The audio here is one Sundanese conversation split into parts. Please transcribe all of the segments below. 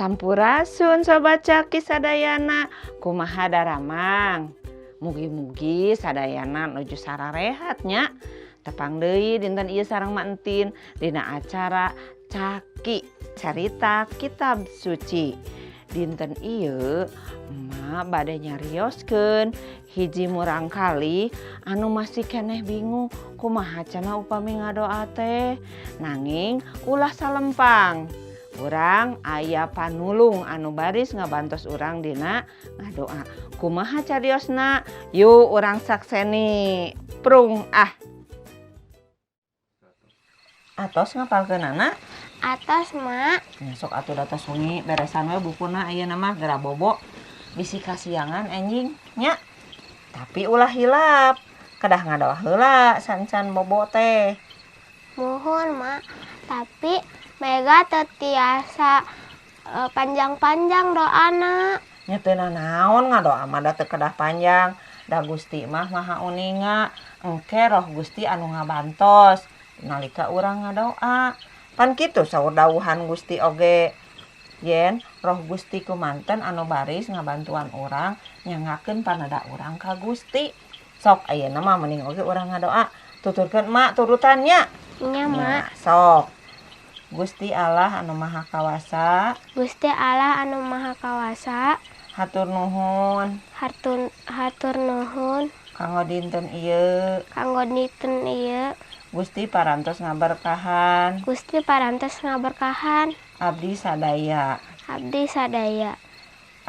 Sampurasun, Sobat Caki sadayana. Kumaha daramang? Mugi-mugi sadayana nuju sararehat nya. Tepang deui dinten ieu sareng Mak Entin dina acara Caki Carita Kitab Suci. Dinten ieu Emak bade nyarioskeun hiji murangkalih anu masih keneh bingung kumaha cenah upami ngadoa teh. Nanging ulah salempang. Urang aya panulung anu baris ngabantos urang dina ngadoa. Kumaha cariosna? Yuk, urang sakseni. Prung ah. Atos ngapalkeunana? Atos, Mak. Nya sok atuh, da tos wengi, beresan we bukuna ayeuna mah, geura bobo. Bisi kasiangan enjing nya. Tapi ulah hilap. Kedah ngadoa heula sancan bobo teh. Muhun, Mak. Tapi Mega teu tiasa panjang-panjang doana. Nya teu nanaon, ngadoa mah da teu kedah panjang. Da Gusti mah Maha Uninga. Engke Roh Gusti anu ngabantos nalika urang ngadoa. Pan kitu saur dawuhan Gusti oge. Yen Roh Gusti kumanten anu baris ngabantuan urang nyanggakeun paneda urang ka Gusti. Sok ayeuna mah mending oge urang ngadoa. Tuturkeun Emak turutan nya. Nya, Mak. Nya, sok. Gusti Allah anu Maha Kawasa, Gusti Allah anu Maha Kawasa, hatur nuhun hatur nuhun kanggo dinten ieu. Kanggo dinten ieu. Gusti parantos ngaberkahan Gusti parantos ngaberkahan abdi sadaya. Abdi sadaya.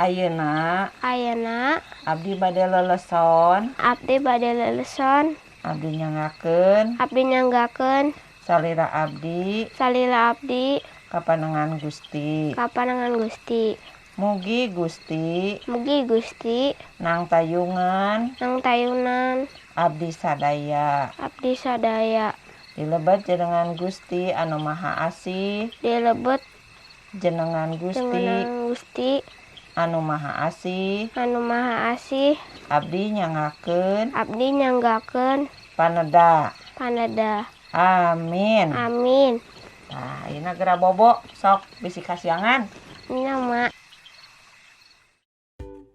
Ayeuna Ayeuna abdi bade leleson, abdi bade leleson, abdi nyanggakeun abdi nyanggakeun salira abdi salila abdi kapanengan Gusti. Kapanengan Gusti. Mugi Gusti Mugi Gusti nangtayungan nangtayunan abdi sadaya. Abdi sadaya. Dilebet jenengan Gusti anu Maha Asih, Dilebet jenengan Gusti jenengan Gusti anu Maha Asih, anu Maha Asih, abdi nyanggakeun abdi nyanggakeun paneda. Paneda. Amin. Amin. Nah, ayeuna geura bobo, sok, bisi kasiangan. Nya, Mak.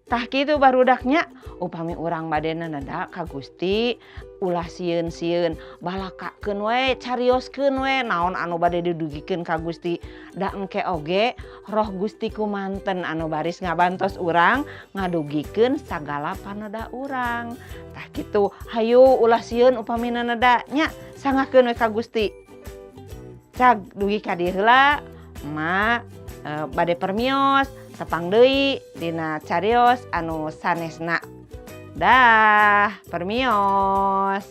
Tah kitu, barudak nya, upami urang bade neda ka Gusti ulah sieun-sieun, balakakeun we, carioskeun we naon anu bade didugikeun ka Gusti, da engke oge Roh Gusti kumanten anu baris ngabantos urang ngadugikeun sagala paneda urang. Tah kitu, hayu ulah sieun upami neda nya, sanggakeun we ka Gusti. Cag, dugi ka dieu heula Emak bade permios. Tepang deui dina carios anu sanesna. Dah, permios.